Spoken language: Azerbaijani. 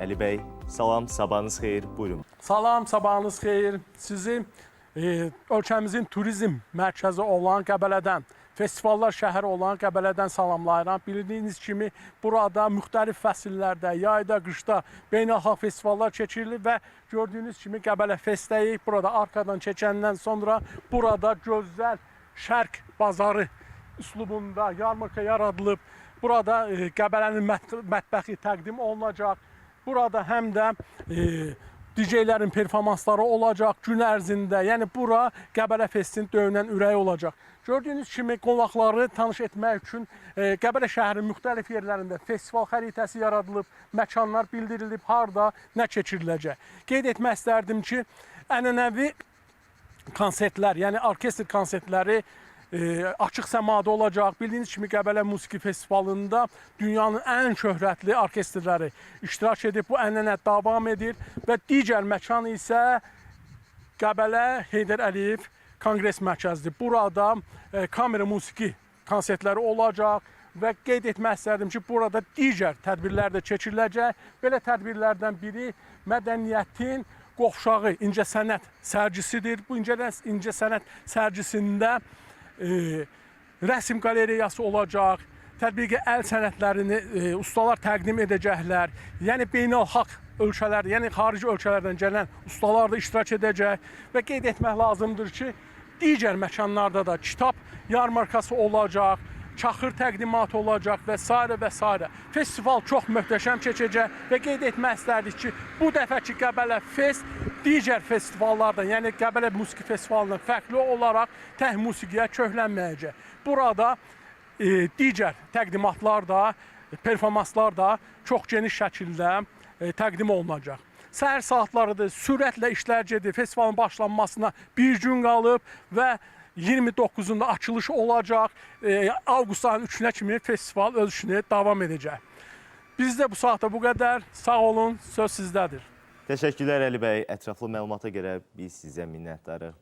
Əli bəy, salam, sabahınız xeyir. Buyurun. Salam, sabahınız xeyir. Sizi ölkəmizin turizm mərkəzi olan Qəbələdən, festivallar şəhəri olan Qəbələdən salamlayıram. Bildiyiniz kimi burada müxtəlif fəsillərdə, yayda, qışda beynəlxalq festivallar keçirilir və gördüyünüz kimi Qəbələ Festəyik. Burada arkadan keçəndən sonra burada gözəl Şərq bazarı üslubunda yarmarka yaradılıb. Burada Qəbələnin mətbəxi təqdim olunacaq. Burada həm də DJ-lərin performansları olacaq gün ərzində. Yəni bura Qəbələ Festin döyünən ürəyi olacaq. Gördüyünüz kimi qonaqları tanış etmək üçün Qəbələ şəhərinin müxtəlif yerlərində festival xəritəsi yaradılıb, məkanlar bildirilib, harda nə keçiriləcək. Qeyd etmək istərdim ki, ənənəvi konsertlər, yəni orkestr konsertləri açıq səmada olacaq. Bildiyiniz kimi Qəbələ Musiqi Festivalında dünyanın ən şöhrətli orkestrləri iştirak edib. Bu ənənə davam edir və digər məkan isə Qəbələ Heydər Əliyev Konqres Mərkəzidir. Burada kamera musiqi konsertləri olacaq və qeyd etmək istərdim ki, burada digər tədbirlər də keçiriləcək. Belə tədbirlərdən biri mədəniyyətin qovşağı incəsənət sərgisidir. Bu incəsənət sərgisində rəsm qalereyası olacaq. Tətbiqi əl sənətlərini ustalar təqdim edəcəklər. Yəni beynəlxalq ölkələr, yəni xarici ölkələrdən gələn ustalar da iştirak edəcək və qeyd etmək lazımdır ki, digər məkanlarda da kitab yarmarkası olacaq, çaxır təqdimatı olacaq və sairə və sairə. Festival çox möhtəşəm keçəcək və qeyd etmək istərdik ki, bu dəfəki Qəbələ Fest digər festivallardan, yəni Qəbələ Musiqi Festivalından fərqli olaraq tək musiqiyə köklənməyəcək. Burada digər təqdimatlar da, performanslar da çox geniş şəkildə təqdim olunacaq. Səhər saatlarıdır, sürətlə işlər gedir. Festivalın başlanmasına bir gün qalıb və 29-unda açılış olacaq. Avqust ayının 3-ünə kimi festival öz işini davam edəcək. Bizdə bu saatda bu qədər. Sağ olun, söz sizdədir. Təşəkkürlər Əli bəy. Ətraflı məlumata görə biz sizə minnətdarıq.